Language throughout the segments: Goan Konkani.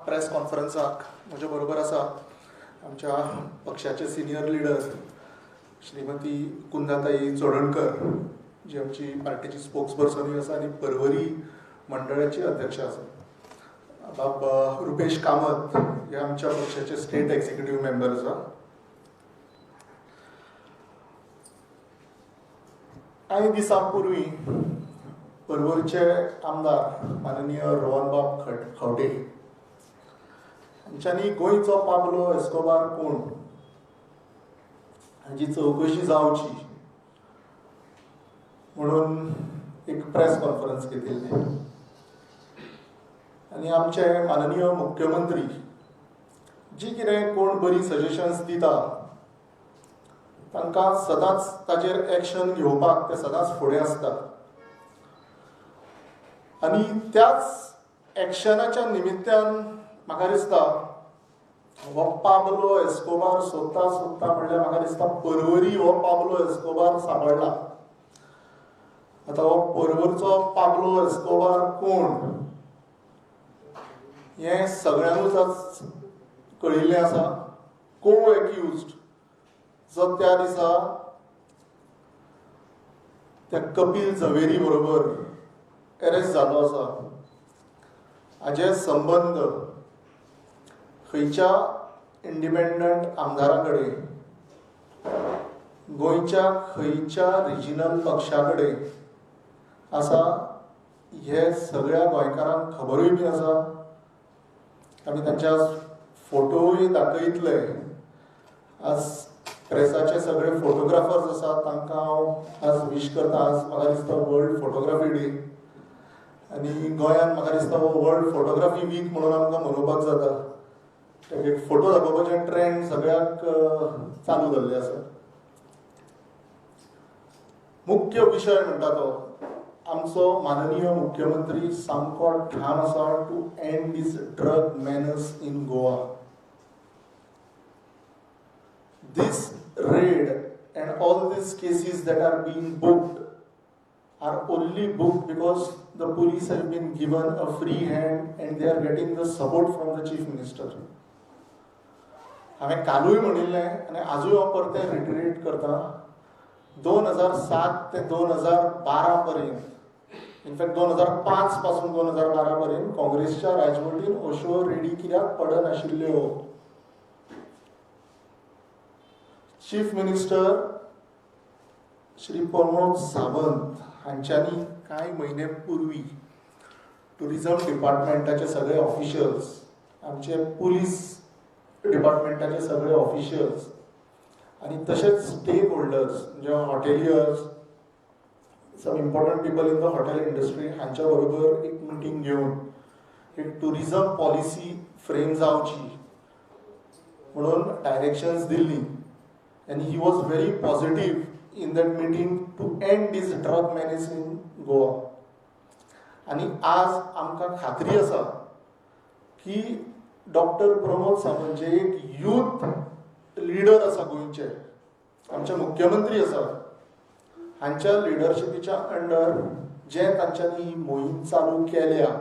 प्रेस कॉन्फरन्साक म्हजे बरोबर आसा आमच्या पक्षाचे सिनियर लिडर श्रीमती कुंदाताई चोडणकर, जी आमची पार्टीची स्पोक्स पर्सनूय आसा आनी पर्वरी मंडळाची अध्यक्ष आसा. बाब रुपेश कामत हे आमच्या पक्षाचे स्टेट एक्झिक्युटीव मेंबर आसा. कांय दिसां पूर्वी पर्वरचे आमदार माननीय रोहनबाब खवटे हांच्यांनी गोंयचो पाब्लो एस्कोबार कोण हाची चवकशी जावची म्हणून एक प्रेस कॉन्फरन्स घेतिल्ली आनी आमचे माननीय मुख्यमंत्री जी कितें कोण बरी सजेशन्स दिता तांकां सदांच ताचेर एक्शन घेवपाक ते सदांच फुडें आसता आनी त्याच एक्शनाच्या निमित्त्यान म्हाका दिसता हो पाब्लो एस्कोबार सोदता सोदता म्हणल्यार म्हाका दिसता पर्वरी हो पाब्लो एस्कोबार सांपडला. आतां हो पर्वरचो पाब्लो एस्कोबार कोण हें सगळ्यांकूच आज कळिल्लें आसा. को एक्युज्ड जो त्या दिसा त्या कपिल झवेरी बरोबर अरेस्ट जालो आसा, हाजे संबंद खंयच्या इंडिपेंडंट आमदारा कडेन, गोंयच्या खंयच्या रिजिनल पक्षा कडेन आसा हे सगळ्या गोंयकारांक खबरूय बी आसा. आमी तांच्या फोटोय दाखयतले. आज प्रेसाचे सगळे फोटोग्राफर्स आसात तांकां हांव आज विश करता. आज म्हाका दिसता वर्ल्ड फोटोग्राफी डे आनी गोंयांत म्हाका दिसता हो वर्ल्ड फोटोग्राफी वीक म्हणून आमकां मनोवपाक जाता. एक फोटो दाखोवपाचे ट्रेंड सगळ्याक चालू जाल्ले आसा. मुख्य विशय म्हणटा तो आमचो माननीय मुख्यमंत्री सामको ठाम आसा to end this drug menace in Goa. This raid and all these cases that are being booked are only booked because the police have been given a free hand and they are getting the support from the Chief Minister. हांवें कालूय म्हणिल्लें आनी आजूय हांव परतें रिटरेट करता, 2007 ते 2012 पर्यंत, इनफॅक्ट 2005 पासून 2012 पर्यंत काँग्रेसच्या राजवटीन अश्यो रेडी कित्याक पडनाशिल्ल्यो. चीफ मिनिस्टर श्री प्रमोद सावंत हांच्यांनी कांय म्हयने पूर्वी टुरिझम डिपार्टमेंटाचे सगळे ऑफिशियल्स, आमचे पुलीस डिपार्टमेंटाचे सगळे ऑफिशियल्स आनी तशेंच स्टेक होल्डर्स म्हणजे hoteliers, some important people in the hotel industry हांच्या बरोबर एक मिटींग घेवन एक टुरिझम पॉलिसी फ्रेम जावची म्हणून directions Delhi. And he was very positive in that meeting to end this drug menace in Goa. आनी आज आमकां खात्री आसा की डॉक्टर प्रमोद सावंत जे एक यूथ लिडर आसा गोंयचे, आमचे मुख्यमंत्री आसा, हांच्या लिडरशिपीच्या अंडर जे तांच्यांनी ही मोहीम चालू केल्या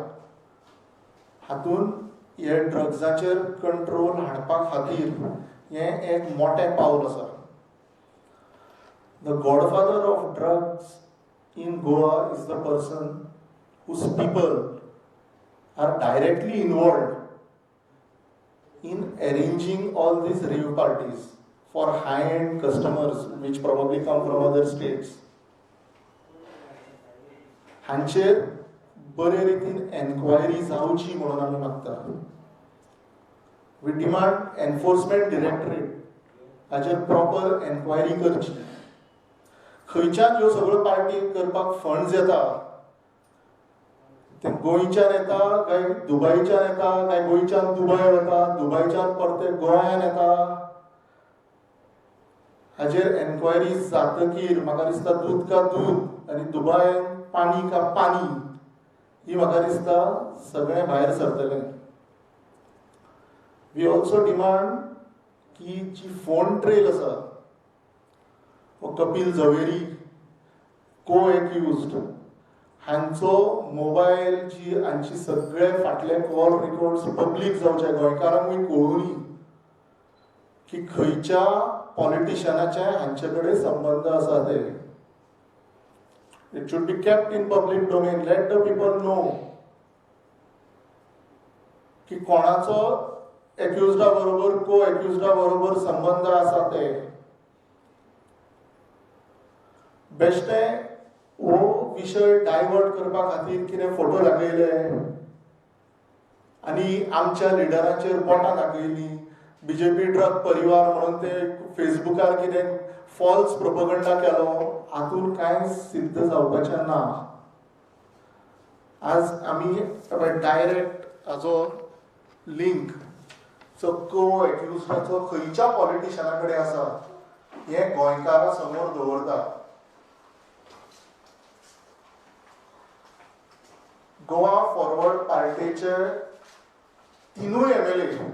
हातून हे ड्रग्साचेर कंट्रोल हाडपा खातीर हें एक मोटें पावल आसा. The godfather of drugs in Goa is the person whose people are directly involved in arranging all these rave parties for high-end customers which probably come from other states. हांचेर बरे रितीन एन्क्वायरी जावची म्हणून आमी मागता. We demand enforcement directorate हाचेर प्रॉपर एन्क्वायरी करची. खंयच्यान ह्यो सगळ्यो पार्टी करपाक फंड्स येता ते गोंयच्यान येता काय दुबयच्यान येता काय गोंयच्यान दुबय वता, दुबयच्यान परते गोंयान येता, हाचेर एन्क्वायरी जातकीर म्हाका दिसता दूद का दूद आनी दुबय पानी का पानी ही म्हाका दिसता सगळें भायर सरतलें. We also demand की जी फोन ट्रेल आसा हो कपिल झवेरी को एक्युज्ड हांचो मोबायल जी हांची सगळे फाटले कॉल रिकॉर्ड्स पब्लीक जावचे, गोंयकारांकूय कळुनी की खंयच्या पॉलिटिशनाचे हांचे कडेन संबंद आसा ते. It should be kept in public domain. Let the people know की कोणाचो एक्युज्डा बरोबर, को एक्युज्डा बरोबर संबंद आसा ते. बेश्टे हो विशय डायवर्ट करपा खातीर कितें फोटो दाखयले आनी आमच्या लिडरांचेर बोटां दाखयली, बीजेपी ड्रग परिवार म्हणून ते फेसबुकार कितें फॉल्स प्रोपगंडा केलो, हातून कांय सिद्ध जावपाचें ना. आज आमी डायरेक्ट हाजो लिंक जो को एक्युज्डाचो खंयच्या पॉलिटिशना कडेन आसा हें गोंयकारां समोर दवरता. गोवा फॉरवर्ड पार्टीचे तिनूय एमएलए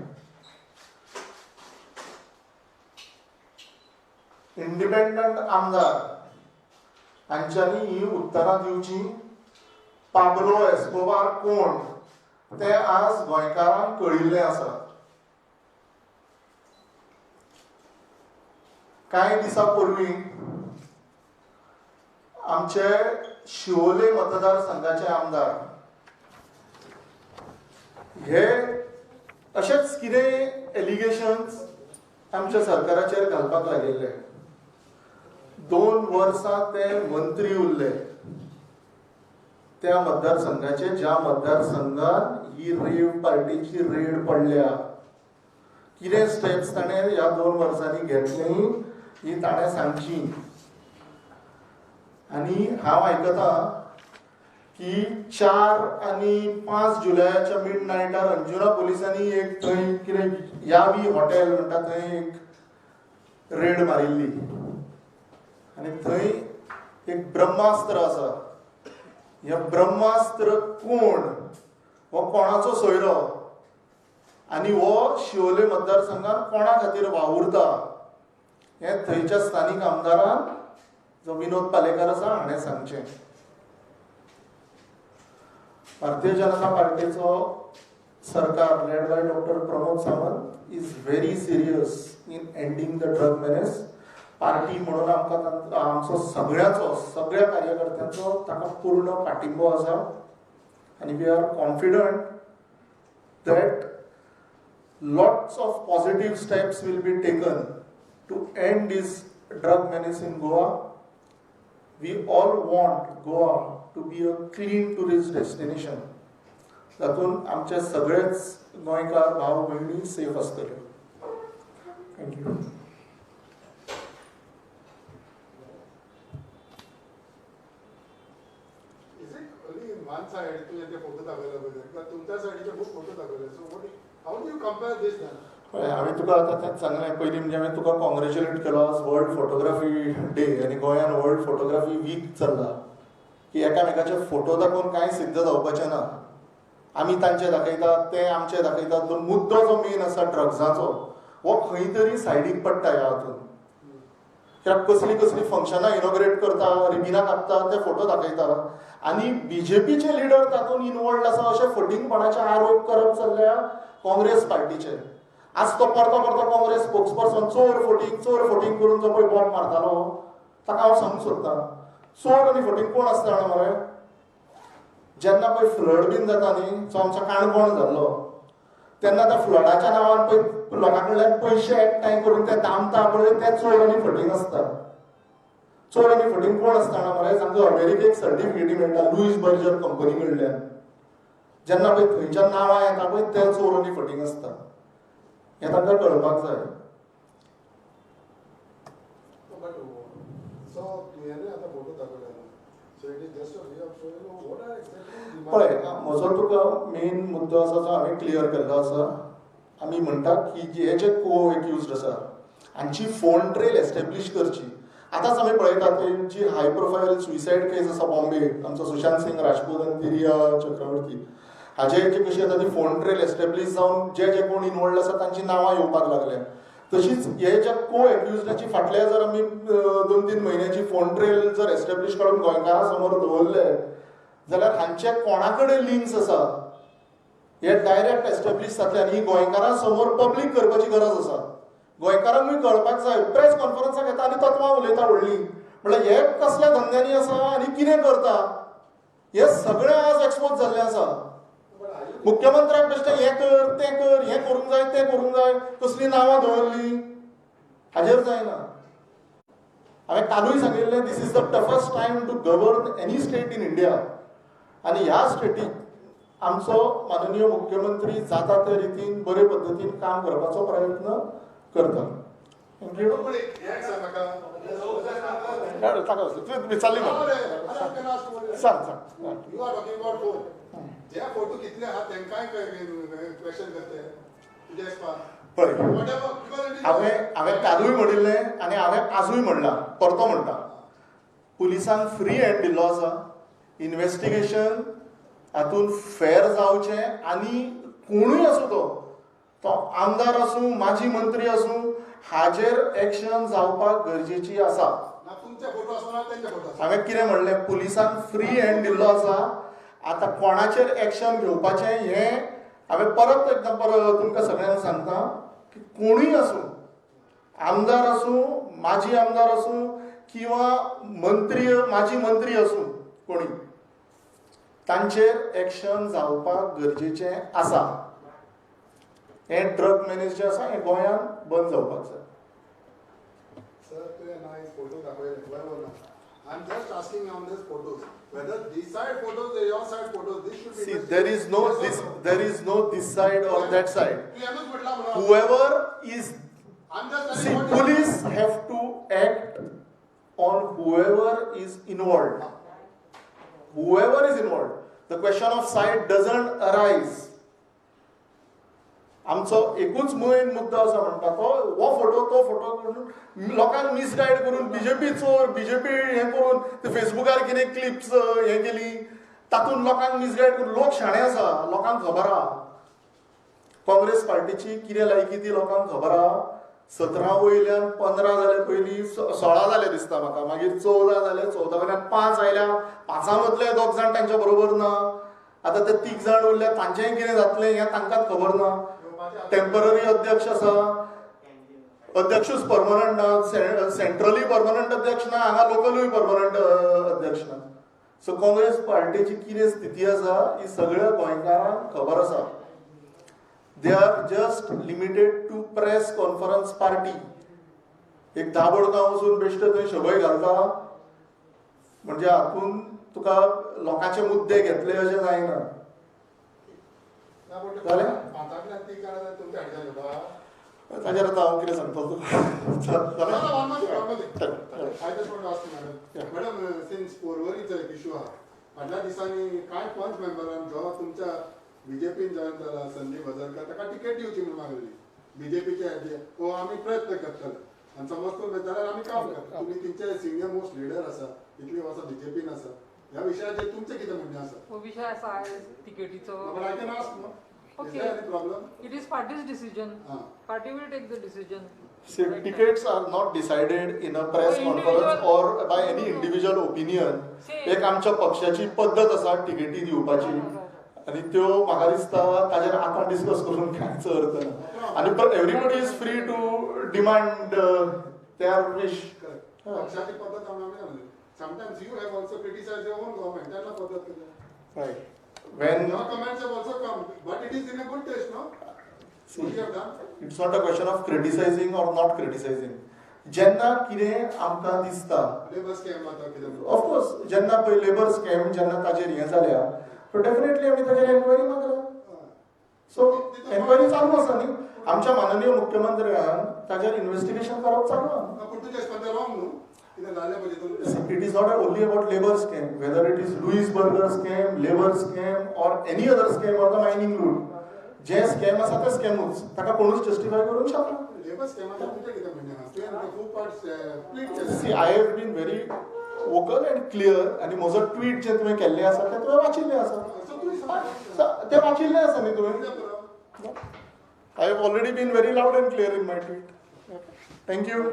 इंडिपेंडंट आमदार हांच्यांनी ही उत्तरां दिवची. पाब्लो एस्कोबार कोण ते आज गोंयकारांक कळिल्लें आसा. कांय दिसां पूर्वी आमचे शिवोले मतदारसंघाचे आमदार हे अशेंच कितें एलिगेशन्स आमच्या सरकाराचेर घालपाक लागिल्ले. 2 वर्सां ते मंत्री उरले त्या मतदारसंघाचे, ज्या मतदारसंघात ही रेव पार्टीची रेड पडल्या. कितें स्टेप्स ताणें ह्या 2 वर्सांनी घेतली ही ताणें सांगची. आनी हांव आयकतां की 4 आनी 5 जुलयाच्या मिड नायटार अंजुना पोलिसांनी एक थंय कितें यावी हॉटेल म्हणटा थंय एक रेड मारिल्ली आनी थंय एक ब्रह्मास्त्र आसा. हें ब्रह्मास्त्र कोण, हो कोणाचो सोयरो आनी हो शिवोले मतदारसंघात कोणा खातीर वावुरता हें थंयच्या स्थानीक आमदारान जो विनोद पालेकर आसा हाणें सांगचें. भारतीय जनता पार्टीचो सरकार led by doctor Pramod Sawant is very serious in ending the drug menace. Party म्हणून आमकां आमचो सगळ्याचो, सगळ्या कार्यकर्त्यांचो ताका पूर्ण पाठिंबो आसा आनी we are confident that lots of positive steps will be taken to end this drug menace in Goa. We all want Goa to be a clean tourist destination. तातूंत आमचे सगळेच गोंयकार भाव भयणी सेफ आसतले. Thank you. Is it only in one side तुवें ते फोटो दाखयले पळय, तुमच्या सायडीचे खूब photo दाखयले, so what, how do you compare this then? पळय, हांवें तुका आतां तेंच सांगलें पयलीं, म्हणजे हांवें तुका कॉंग्रेच्युलेट केलो. आज वर्ल्ड फोटोग्राफी डे आनी गोंयान वर्ल्ड फोटोग्राफी वीक चल्ला की एकामेकाचे फोटो दाखोवन कांय सिद्ध जावपाचें ना. आमी तांचे दाखयतात, ते आमचे दाखयतात. जो मुद्दो जो मेन आसा ड्रग्साचो हो खंय तरी सायडीक पडटा ह्या हातूंत. कित्याक कसलीं कसलीं फंक्शनां इनॉग्रेट करता, रिबिनां कापता, ते फोटो दाखयता आनी बीजेपीचे लिडर तातूंत इनवॉल्ड आसा अशे फटींगपणाचे आरोप करप चल्ल्या काँग्रेस पार्टीचे. आज तो परतो परतो काँग्रेस स्पोक्सपर्सन चोर फटींग चोर फटींग करून जो पळय बोट मारतालो ताका हांव सांगूंक सोदतां, चोर आनी फटींग कोण आसता जाणा मरे? जेन्ना पळय फ्लड बीन जाता न्ही, जो आमचो काणकोण जाल्लो तेन्ना त्या फ्लडाच्या नांवान पळय लोकां कडल्यान पयशे एकठांय करून ते दामता पळय, ते चोर आनी फटींग आसता. चोर आनी फटींग कोण आसता जाणा मरे? सामको अमेरिकेक सर्टिफिकेटी मेळटा लुईस बर्जर कंपनी कडल्यान, जेन्ना पळय थंयच्या नांवां येता पळय ते चोर आनी फटींग आसता. हें तांकां कळपाक जाय. बट सो तुवें आतां photo दाखयले, so it is just a way of showing what are exactly. पळय, म्हजो तुका मेन मुद्दो आसा जो हांवें क्लियर केल्लो आसा. आमी म्हणटात की हे जे को एक्युज्ड आसा हांची फोन ट्रेल एस्टेब्लीश करची. आतांच आमी पळयतात ती जी हाय प्रोफायल सुसायड केस आसा बॉम्बे, आमचो सुशांत सिंग राजपूत आनी रिया चक्रवर्ती हाजे जी कशी आतां ती फोन ट्रेल एस्टेब्लीश जावन जे जे कोण इनवॉल्ड आसा तांची नांवां येवपाक लागल्या. तशीच हे ज्या को एक्युज्डाची फाटल्या जर आमी 2-3 म्हयन्याची फोन ट्रेल जर एस्टेब्लीश काडून गोंयकारां समोर दवरले जाल्यार हांचे कोणा कडेन लिंक्स आसा हे डायरेक्ट एस्टेब्लीश जातले आनी ही गोंयकारां समोर पब्लीक करपाची गरज आसा. गोंयकारांकूय कळपाक जाय. प्रेस कॉन्फरन्साक येता आनी तत्वां उलयता व्हडली, म्हणल्यार हे कसल्या धंद्यांनी आसा आनी कितें करता हे सगळें आज एक्सपोज जाल्लें आसा. मुख्यमंत्र्याक बेश्टें हें कर, तें कर, हें करूंक जाय, तें करूंक जाय, कसलीं नांवां दवरलीं, हाजेर जायना. हांवें कालूय सांगिल्लें, this is the toughest time to govern any state in India. आनी ह्या स्टेटीक आमचो माननीय मुख्यमंत्री जाता त्या रितीन बरे पद्दतीन काम करपाचो प्रयत्न करता. Thank you. एक सांग म्हाका. ताका तुवें विचारली म्हाका, सांग सांग. You are talking about phone. J photo कितले आहा तेंकांय क्वेश्चन करते तुज्या हिसपान? पळय, Whatever, because it is- हांवें कालूय म्हणिल्लें आनी हांवें आजूय म्हणलां, परतो म्हणटा, पुलिसांक फ्री हँड दिल्लो आसा. इन्वेस्टिगेशन हातूंत फेर जावचें आनी कोणूय आसूं, तो तो आमदार आसूं, माजी मंत्री आसूं, हाजेर एक्शन जावपाक गरजेची आसा. ना तुमचे फोटो आसना, तेंचे फोटो आसना. हांवें कितें म्हणलें? पुलिसांक फ्री हँड दिल्लो आसा. आतां कोणाचेर एक्शन घेवपाचें हें हांवें परत एकदां परत तुमकां सगळ्यांक सांगता की कोणूय आसूं, आमदार आसूं, माजी आमदार आसूं किंवा मंत्री, माजी मंत्री आसूं, कोणी तांचेर एक्शन जावपाक गरजेचें आसा. हें ड्रग मॅनेज जें आसा हें गोंयांत बंद जावपाक जाय. सर, तुवें ना एक फोटो दाखयले, बरोबर ना? I am just asking on this photos, whether this side photos, your side photos, this should be See, there is no this, there is no this side or that side. तुवेंच म्हटला म्हणून. Whoever is, I'm just see, telling what you- police have to act on whoever is involved. Whoever is involved. The question of side doesn't arise. आमचो एकूच मेन मुद्दो आसा म्हणटा तो हो फोटो, तो फोटो करून लोकांक मिसगायड करून बीजेपी चोर, बीजेपी हें करून ते फेसबुकार कितें क्लिप्स हें केली, तातूंत लोकांक मिसगायड करून. लोक शाणे आसा, लोकांक खबर आहा काँग्रेस पार्टीची कितें लायकी ती लोकांक खबर आहा. 17 वयल्यान 15 जाले, पयलीं 16 जाले दिसता म्हाका, मागीर 14 जाले, 14 वयल्यान 5 आयल्या, पांचां मदले दोग जाण तांच्या बरोबर ना. आतां ते तीग जाण उरले, तांचेंय कितें जातलें हें तांकांच खबर ना. टेम्पररी अध्यक्ष आसा, अध्यक्षूच परमनंट ना, सेंट्रली परमनंट अध्यक्ष ना, हांगा लोकलूय परमनंट अध्यक्ष ना. सो काँग्रेस पार्टीची कितें स्थिती आसा ही सगळ्या गोंयकारांक खबर आसा. They are just limited to press conference party. एक दाबोडका वचून बेश्टे थंय शबय घालता म्हणजे हातून तुका लोकांचे मुद्दे घेतले अशें जायना. ना, पण ते जालें? पांचांतल्यान तीग जाणां तुमच्या हाडल्या न्हू. ताजेर आतां हांव कितें सांगतलो तुका? No, no, one more thing, one more thing. चल. I just want to ask you, madam. Yeah. Madam, since पोरवरीचो एक इशू आहा, फाटल्या दिसांनी कांय पंच मेंबरान जो तुमच्या बीजेपीन जॉयन जाला संदीप वझरकर, ताका तिकेट दिवची म्हणून मागली बीजेपीचे हेजे. ओ आमी प्रयत्न करतले आनी समज तूं जाल्यार आमी काम करता. तुमी तेंचे सिनियर मोस्ट लिडर आसा, इतली वर्सां बीजेपीन आसा, ह्या विशयाचेर तुमचें कितें म्हणणें आसा? हो विशय आसा आयज तिकेटीचो. But I can ask, no? Is Okay. There any problem? It is party's decision. Ah. Party will take the decision. See, tickets are not decided in a press So conference individual- or by any individual opinion. See- एक आमच्या पक्षाची पद्दत आसा तिकेटी दिवपाची आनी त्यो म्हाका दिसता ताजेर आतां डिस्कस करून कांयच अर्थ ना. आनी everybody is free to demand their wish. Correct. पक्षाची पद्दत आमी, sometimes you have also criticize your own government, तेन्ना पद्दत कितें? Right, when Your comments have also come, but it is in a good taste, no? See, What you have done? It's not a question of criticizing or not criticizing. जेन्ना कितें आमकां दिसता, Labor scam आता कितें? ऑफकोर्स, जेन्ना पळय लेबर स्कॅम जेन्ना ताजेर हें जाल्या, सो डेफिनेटली आमी ताजेर एन्क्वायरी मागल्या. सो एन्क्वायरी चालू आसा न्ही. आमच्या माननीय मुख्यमंत्र्यान ताजेर इन्व्हेस्टिगेशन करप चालू आहा. पूण तुजें हिसपान रॉंग न्हू कितें जालें पळय तितून? It is not only about labor scam, whether it is Louis Berger scam, labor scam, or any other scam or the mining loot. J scam आसा ते स्कॅमूच, ताका कोणूच जस्टिफाय करूंक शकना. लेबर स्कॅमाचेर तुमचें कितें म्हणणें आहा? तुवें खूब पार्ट ट्वीट केलें. See, I have been very vocal and clear आनी म्हजो ट्वीट जे तुवें केल्लें आसा तें तुवें वाचिल्लें आसा. सो तुवें सांग. तें वाचिल्लें आसा न्ही तुवें? कितें पुरो? I have already been very loud and clear in my tweet. Thank you.